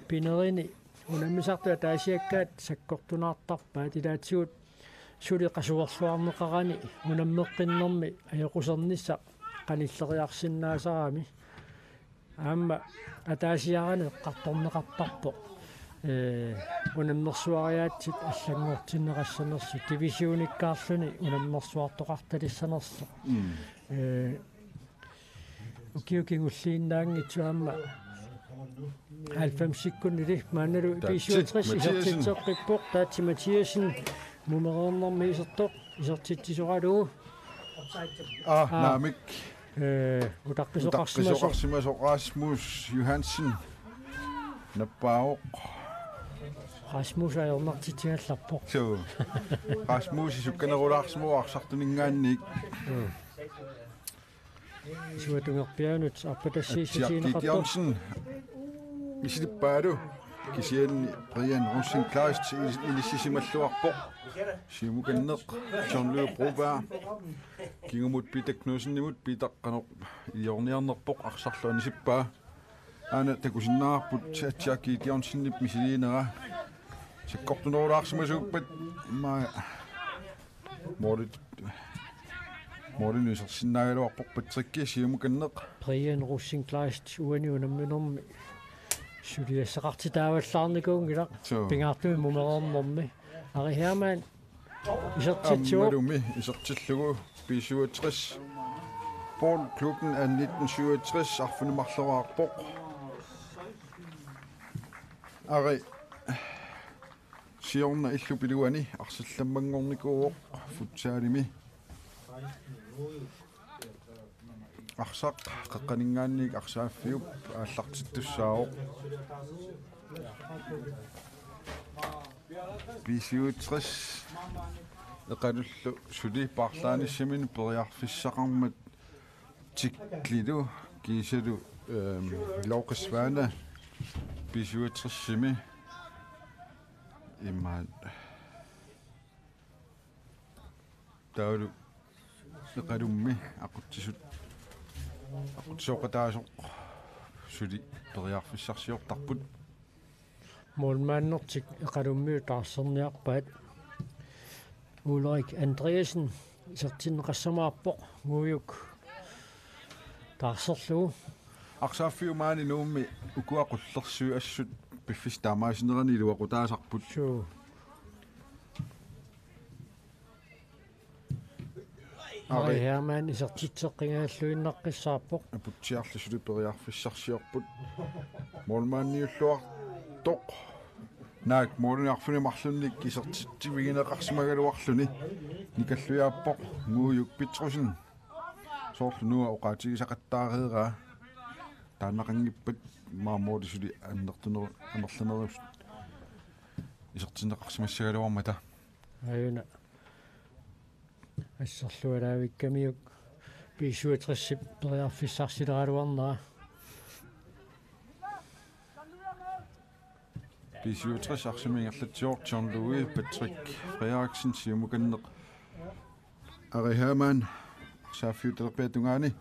pinerini unammisartut ataasiakkaat sakkortunaartarpaat, ilaatigut suli qasuerluarneqarani unammeqqinnermi ajoqusernissaq qanilleriarsinnaasarami. Aamma ataasiarani eqqartorneqartarpoq, ee, unammersuariaatsit allanngortinneqassanersut divisionikkaarluni unammersuartoqartalissanersut. Mm. Ee, ukiut kingulliinnaanngitsut aamma halvfemsikkunnili maannalu B syvogtres isertitseqqippoq, Taatsi Mathiassen mumereernermi isertoq, isertitsisoralugu. Aa, aa, naamik. Ee, utaqqisoqarsimasoq. Utaqqisoqarsimasoq Rasmus Johansen. Nappaavoq. Rasmus ajornartitsigallarpoq. Suu. Rasmus sukkanerulaarsimavoq arsartuninngaanniit. Mm. Suatungerpiaanut arpatassiissutigineqarpoq. Atsiaq Gideonsen. Misilippaalu. Kisianni Brian Rosenkleist il-, ilissisimalluarpoq. Siumukanneq John Løve Broberg. Kingumut Peter Knudsenimut, Peter qanoq iliorniarnerpoq, arsarlu anisippaa. Aana takusinnaavarput Atsiaq Gideonsenip misiliinera. Sakkortunerulaarsimasuuppat immaqa moolit. Målinik isersinnaagaluarpoq Patrick siumukanneq. Brian Rosenkleist uani unamminermi suliassaqartitaavallaarnikuunngilaq. Suu. Pingaartumik mumereernermi. Ari Hermann isertitsivoq. Aammalumi isertillugu B syvogtres. Boldklubben af nitten syvogtres arfineq-marloraarpoq. Ari siorna illup iluani arsallammanngornikuuvoq futsalimi. Arsaq qeqqaninngaanniit arsaaffiup aallartittussaavoq. B syvogtres Eqalullu suli paarlaanissaminnut periarfissaqarmat Tiklilu kiisalu, ehm, Lauqisvaana B syvogtres-imi imaat taavalu Eqalummi aqutsisut, aqutsisooqataasoq suli periarfissarsiortarput. Målmandertik Eqalummiut taarserniarpaat. Ulrik Andreasen isertinneqassamaarpoq Ngujuk taarserlugu. Arsaaffiup maani Nuummi ukua qullersuit assut piffissaq taamaasinerani iluaqutaasarput. Suu. Ari. Ari Hermann isertitseqqinngilluinnaqqissaarpoq. Aputsiarli suli periarfissarsiorput. Målmandiulluartoq. Naak målinik arfineq-marlunnik isertitsivigineqarsimagaluarluni. Nikallujaappoq Ngujuk Petrussen. Soorlu Nuuk oqaatigisaqattaareeraa. Taannaqanngippat immaqa måli suli annertuner-, amerlanerusut isertinneqarsimassagaluarmata. Aajuna. Asserlualaavikkamiuk B syvogtres-ip periarfissarsileraluarnera. B syvogtres arsamik ingerlatsivoq John Louis, Patrick Frederiksen siumukanneq. Ari Hermann arsaaffiup talerpiata tungaani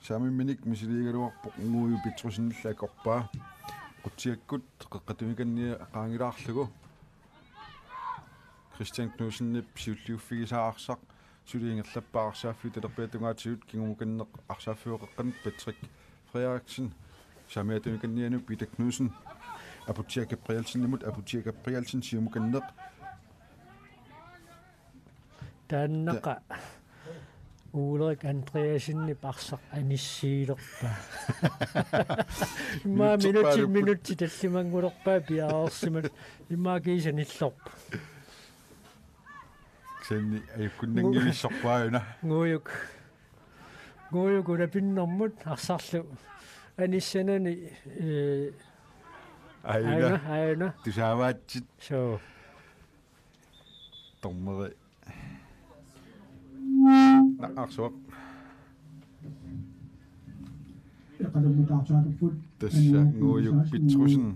saamimminik misiliigaluarpoq Ngujuk Petrussen-illu akorpaa. Qutsiakkut qeqqata tungaaniinngaanniit qaangilaarlugu. Christian Knudsenip siulliuffigisaa arsaq suli ingerlappaa arsaaffiup talerpiata tungaatigut kingumukanneq arsaaffiup qeqqanut Patrick Frederiksen. Saamiata tungaaniinngaanniit Peter Knudsen. Aputsiaq Gabrielsenimut, Aputsiaq Gabrielsen siumukanneq. Taannaqa Ta- Ulrik Andreasenip arsaq anissiilerpaa. Immaqa minutsit, minutsit tallimanngulerpaa piareersimat. Immaqa kiisa nillorpoq. Kisianni ajukunnanngivissorpaa una. Ngujuk. Ngujuk ulapinnermut arsarlu anissanani, ee, aajuna. Aajuna, aajuna. Tusaavaatsit. Suu. Dommeri. Naa, arsuaq. Tassa Ngujuk Petrussen.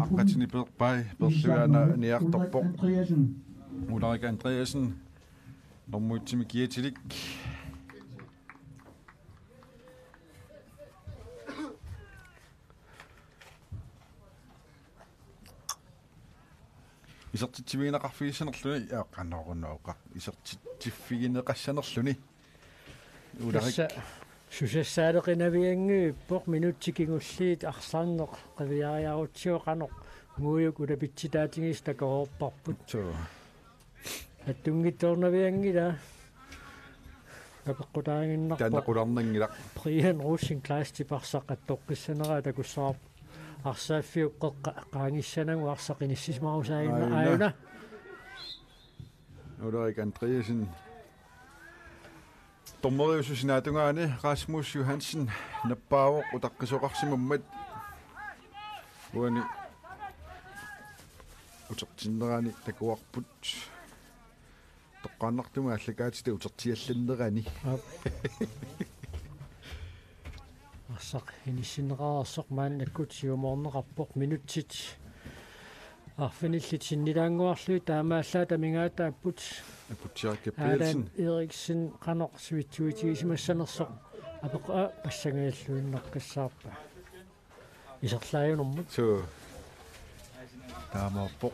Aqqatini peerpai, peerlugaana niartorpoq. Ulrik Andreasen. Normuitsimi kiatilik. Isertitsivigineqarfigissanerluni, aa, qanorunooqaq. Isertitsiffigineqassanerluni. Ulrik. Tassa susassaaleqinavianngivippoq minutsit kingulliit arsarneq qiviariarutsigu qanoq Ngujuk ulapitsitaatigisoq takoreerparput. Suu. Attunngitsoornavianngilaq. Apeqqutaaginnarpoq. Taanna qularnanngilaq. Brian Rosenkleistip arsaq attoqqissaneraa takussavarput. Arsaaffiup qeqqa qaangissanagu arsaq inissisimarusaagina. Aajuna. Aajuna. Ulrik Andreasen. Dommeriusup sinaatungaani Rasmus Johansen nappaavoq utaqqisoqarsimammat. Uani utertinnerani takuarput. Toqqaannartumik aallakaatitat utertiallannerani. Aap. Arsaq inissinneqareersoq maannakkut siumoorneqarpoq minutsit. Arfinillit sinnilaannguarlugit taamaallaat amigaataapput. Aputsiaq Gabrielsen. Allan Eriksen qanoq sivitsuitigisimassanersoq. Apeq-, aa, passangajalluinnaqqissaarpaa. Iserlaajunermut. Suu. Taamaappoq.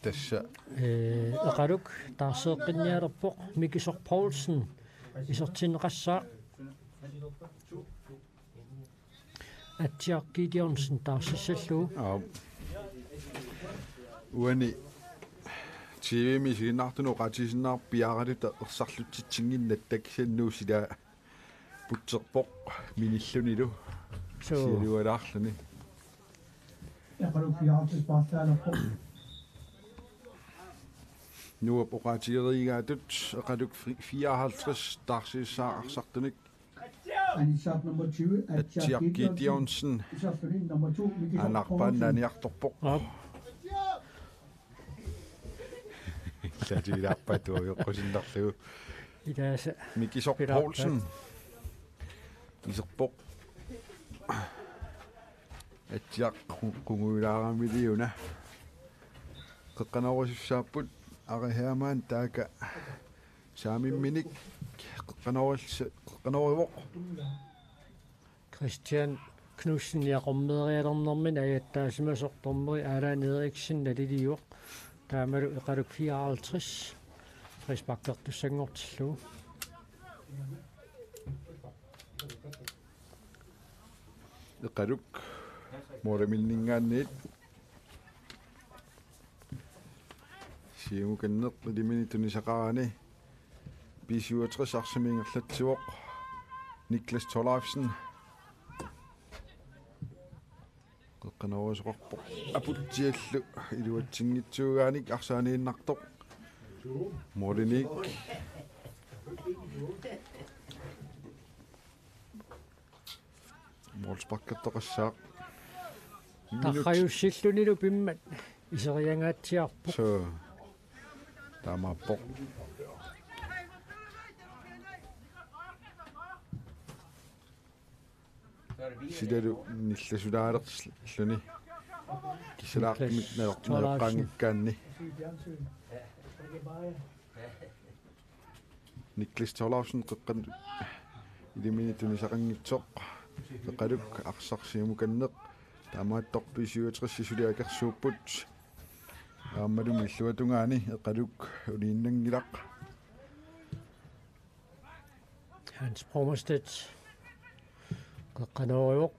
Tassa. Ee, Eqaluk taarseeqqinnialerpoq, Mikisoq Poulsen isertinneqassaaq. Atsiaq Gideonsen taarsissallugu. Aap. Uani T V-mi isiginnaartunut oqaatigisinnaarput piaaraluttoq ersarlutsitsinnginnatta, kisianni Nuuk silaa putserpoq minillunilu. Suu. Sialualaarluni. Eqaluk fireoghalvtreds paarlaalerpoq. Nuup oqaatigereeraatut Eqaluk fi-, fireoghalvtreds taarsiissaaq arsartunik. Anitsaap nummer tyve, Atsiaq Atsiaq Gideonsen. Gideonsen. Isertuni nummer to, Mikisoq Anarpaan Poulsen. Naniartorpoq. Aap. Ilaatigilaarpaat tuaviuqqusinnarlugu. Ilaasa. Mikisoq pilaarpaat. Poulsen. Iserpoq. Atsiaq qu-, qungujulaaramiliuna. Qeqqanoorisussaapput Ari Hermann taakku saamimminik qeqqanoorils-, qeqqanoorivoq. Christian Knudsen niaqormeerialernermini ajattaasimasoq dommeri Allan Eriksen naliliivoq. Taamalu Eqaluk fireoghalvtreds frisparkertussanngortillugu. Eqaluk måliminninngaanniit siumukanneq ilimini tunisaqarani. B syvogtres arsamik ingerlatsivoq. Niklas Thorleifsen. Qeqqanoorisoqarpoq. Aputsiallu iluatsinngitsuugaanik arsaaniinnartoq. Måliminik. Målsparkertoqassaaq. Minut. Tarrajussillunilu pimmat iseriangaatsiarpoq. Suu. Taamaappoq. Silalu nillasulaalersilluni. Kissalaartumik Niklas najoqqaanngikkaanni. Thorleifsen. Niklas Thorleifsen qeqqanut ilimini tunisaqanngitsoq. Eqaluk arsaq siumukanneq. Taamaattoq B syvogtres suli akersuupput. Aammalu illuatungaani Eqaluk uniinnanngilaq. Hans Brommerstedt qeqqanoorivoq.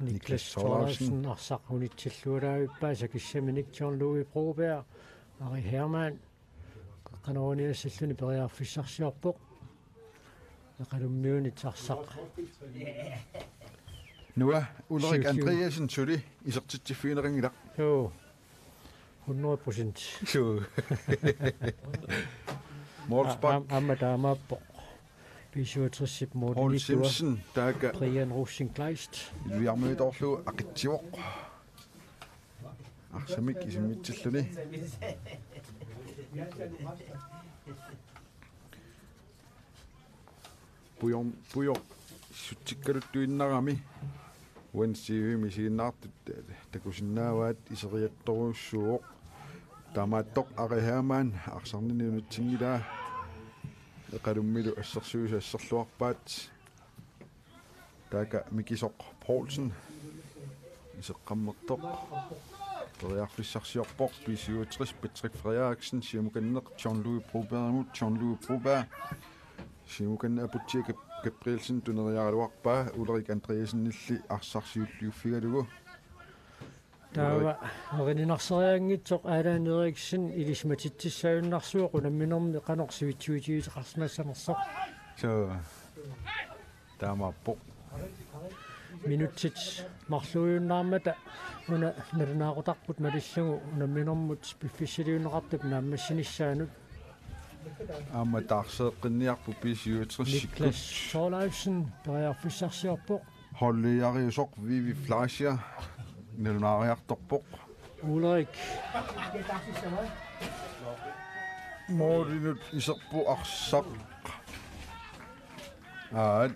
Niklas Niklas Thorleifsen. Thorleifsen arsaq unitsilluaraavippaa sakissaminik John Louis Broberg, Ari Hermann. Qeqqanooriniassalluni periarfissarsiorpoq. Eqalummiunit arsaq. Nuua Ulrik Siu, siu. Andreasen suli isertitsiffigineqanngilaq. Joo. Hundrede procent. Suu. Målspark. Am-, aamma taamaappoq. B syvogtres-ip Poul målimiittua. Simpson, taakku. Brian Rosenkleist. Ilviarmiutoorlugu aqitsivoq. Arsamik isimmitsilluni. Pujor-, pujor sutsikkaluttuinnarami. Uani T V-mi isiginnaartut takusinnaavaat iseriattorujussuuvoq. Taamaattoq Ari Hermann arsarnini unitsinngilaa. Eqalummilu assersuisut asserluarpaat. Taakku Mikisoq Poulsen. Iseqqammertoq. Periarfissarsiorpoq B syvogtres Patrick Frederiksen siumukanneq John Louis Brobergimut, John Louis Broberg. Siumukanneq Aputsiaq Gab-, Gabrielsen tuneriaraluarpaa Ulrik Andreassenilli arsaq siulliuffigalugu. Taava erininersarianngitsoq Allan Eriksen ilisimatitsissaajunnaarsuuvoq unamminermi qanoq sivitsuitigineqarsimassanersoq. Suu. Taamaappoq. Minutsit marluujunnaarmata una nalunaaqutarput malillugu unamminermut piffissaliunneqartup naammassinissaanut. Aamma taarseeqqinniarpoq B syvogtres Niklas sikkut. Thorleifsen periarfissarsiorpoq. Holdiariusoq Vivi Fleischer nalunaariartorpoq. Ulrik. Målinut iserpoq arsaq. Aat.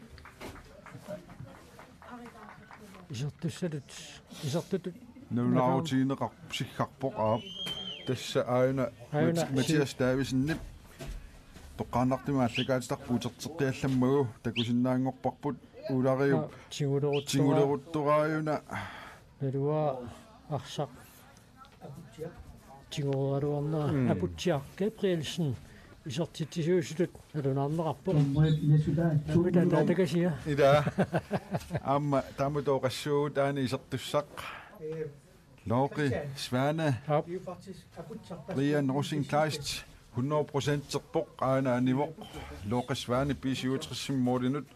Isertussatut, isertutut. Nalunaarutigineqarpoq, siggarpoq, aap. Tassa aajuna. Aajuna Mat-, Mathias Davidsenip toqqaannartumik aallakaatitarpoq uterteqqiallammagu takusinnaanngorparput Ulariup. Aa, tiguleruttoraa-, tiguleruttoraajuna. Naluara arsaq. Tigooraluarnera. Mm. Aputsiaq Gabrielsen isertitsisuusutut nalunaarneqarpoq. Dommeri Piasutaa. Nammitaa taakasiaq. Ila. Aamma taamatut oqassuugut aana isertussaq. Looqi Svane. Aap. Brian Rosing Kleist. Hundrede procenterpoq aana anivoq. Looqi Svane B syvogtres-imi målinut.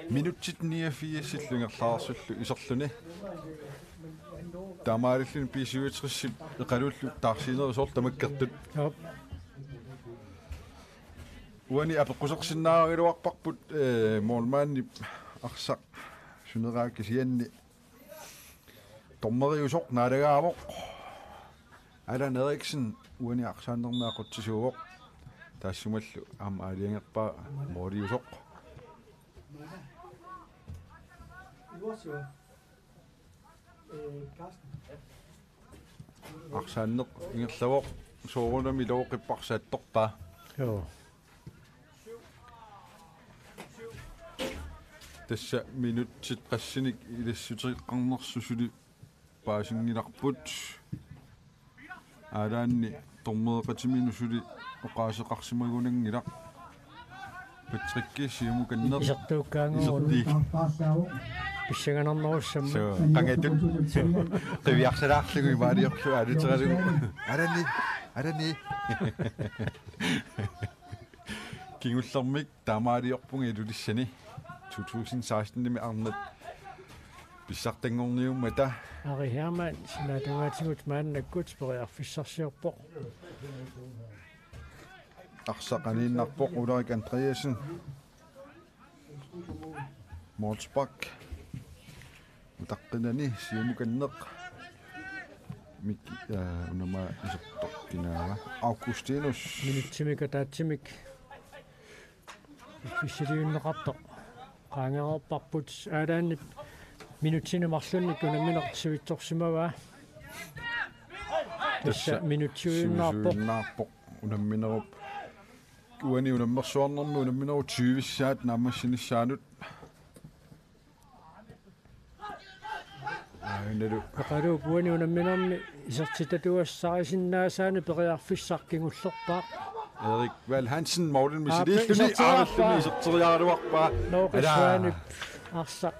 Minutsit niogfirs illu ingerlaarsullu iserluni. Taamaalilluni B syvogtres-ip Eqalullu taarsiinerit soorlu tamakkertut. Aap. Uani apeqqusersinnaagaluarparput, eh, målmandip arsaq suneraa kisianni dommeriusoq naalagaavoq. Allan Eriksen uani arsaannermi aqutsisuuvoq. Taassumalu aamma aalajangerpaa måliusoq. Arsaanneq ingerlavoq, soorunami Looqip arsaq attorpaa. Joo. Tassa minutsit qassinik ilassuteqarnersoq suli paasinngilarput. Aalaanni dommereqatiminut suli oqaaseqarsimagunanngilaq. Patrikki siumukanneq. Isertuukkaanguuvoq. Iserti. Pissanganarnerussammat. Suu, qangatut. Suu, qiviarsalaarlugu imaaliorlugu aaluteralugu. Alani, alani. Kingullermik taamaaliorpunga Ilulissani to tusind seksten-imi arnat pissartanngorniummata. Ari Hermann, sinaatungaatigut maannakkut periarfissarsiorpoq. Arsaq aniinnarpoq Ulrik Andreasen. Målspark. Utaqqinani siumukanneq. Mik, øh, unama isertoq kinaava. Augustinus. Minutsimik ataatsimik. Piffissaliunneqartoq. Qaangereerparput aalaannip minutsini marlunnik unammineq sivitsorsimavaa. Tassa tassa minutsiuinnarpoq. Sivisuinnarpoq unamminerup. Uani unammersuarnermi unamminerup tyvissaat naammassinissaanut. Aanalu. Eqaluup uani unamminermi isertitatuassarisinnaasaanut periarfissaq kingullerpaaq. Erik Val Hansen målimi. Aa, siliilluni iserteriarpaa. Aarilluni iserteriaraluarpaa. Looqi Svanip arsaq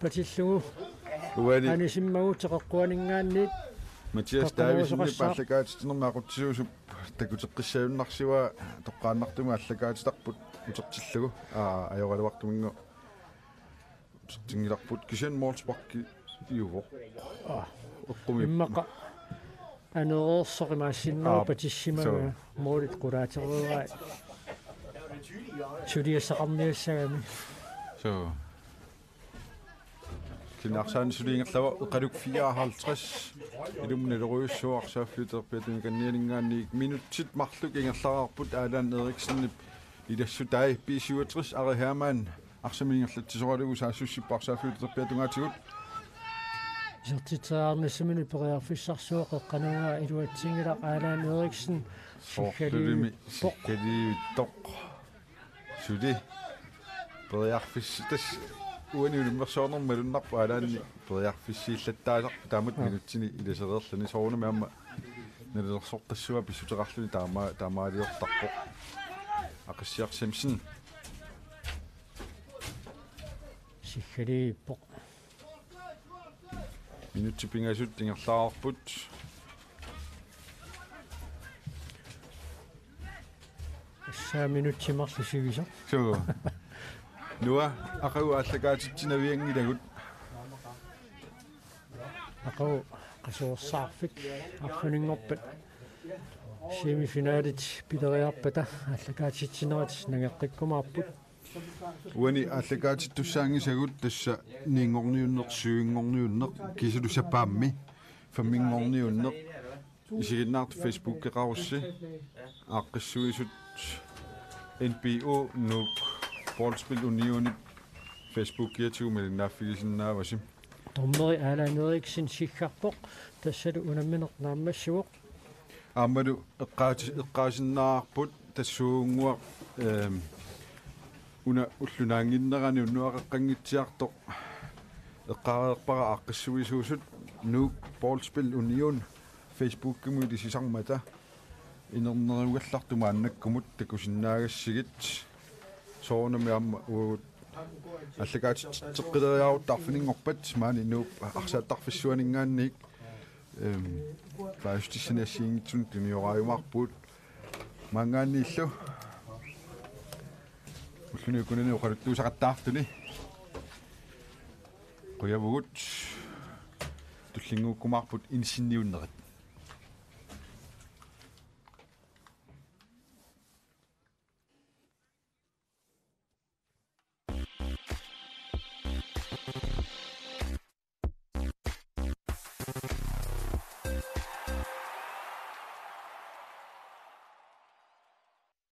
patillugu. Uani. Anisimmagu teqeqquaninngaanniit. Mathias Davidsenip aallakaatitsinermi aqutsisuusup takuteqqissagunnarsivaa toqqaannartumik aallakaatitarput utertillugu. Aa, ajoraluartuminnga utertinngilarput kisianni målsparkiuvoq. Aa. Eqqumippoq. Immaqa anereersoq imaassinnaavoq. Aap. Patissimavaa. Suu. Målit qulaatereerai. Suliassaqarniassagami. Suu. Kisianni arsaanni suli ingerlavoq Eqaluk fireoghalvtreds. Ilumut nalerujussuaq arsaaffiup terpiatungikannianinngaanniit minutsit marluk ingerlareerput Allan Eriksenip ilassutai B syvogtres Ari Hermann arsamik ingerlatsisoralugu saassussippoq arsaaffiup terpiatungaatigut. Isertitseriarnissaminut periarfissarsivoq eqqanua iluatsinngilaq Allan Eriksen. Soorlulimi siggaliivittoq. Siggaliivittoq. Suli. Periarfissi-, tassa uani unammersuarnermi malunnarpoq aalaanni periarfissiillattaasarpoq taamatut. Aa. Minutsini ilasereerluni soorunami aamma nalilersortassavaa pissuteqarluni taama-, taamaaliortarpoq. Aqissiaq Simonsen. Siggaliivippoq. Minutsit pingasut ingerlareerput. Tassa minutsit marluk sivisoq. Suu. Noah, aqagu aallakaatitsinavianngilagut. Aqagu qasuersaarfik arfininngorpat semifinalit pileriarpata aallakaatitsinerit nangeqqikkumaarput. Uani aallakaatittussaanngisagut tassa niinngorniunneq, syvinngorniunneq, kiisalu sapaammi femminngorniunneq. Isiginnaartut Facebookeqarussi. Aaqqissuisut N B O Nuuk Boldspil Unionip Facebookiatigut malinnaaffigisinnaavarsi. Dommeri Allan Eriksen siggarpoq, tassalu unammineq naammassivoq. Aammalu eqqaati-, eqqaasinnaavarput tassuugunnguaq, ehm, una ulloq naannginnerani unnuaqeqqanngitsiartoq eqqaareerpara aaqqissuisuusut Nuuk Boldspil Union Facebookimuit ilisarmata inernerugallartut maannakkumut takusinnaagassigit. Soorunami aamma uagut allakaatitseqqileriarutta arfininngorpat maani Nuup arsaattarfissuaninngaanniit, ehm, paasissutissani assigiinngitsunik tunioraajumaarpugut. Maanngaanniillu ulluni ukunani oqaluttuussaqattaartuni. Qujavugut, tullinnguukkumaarput insinniunnerit.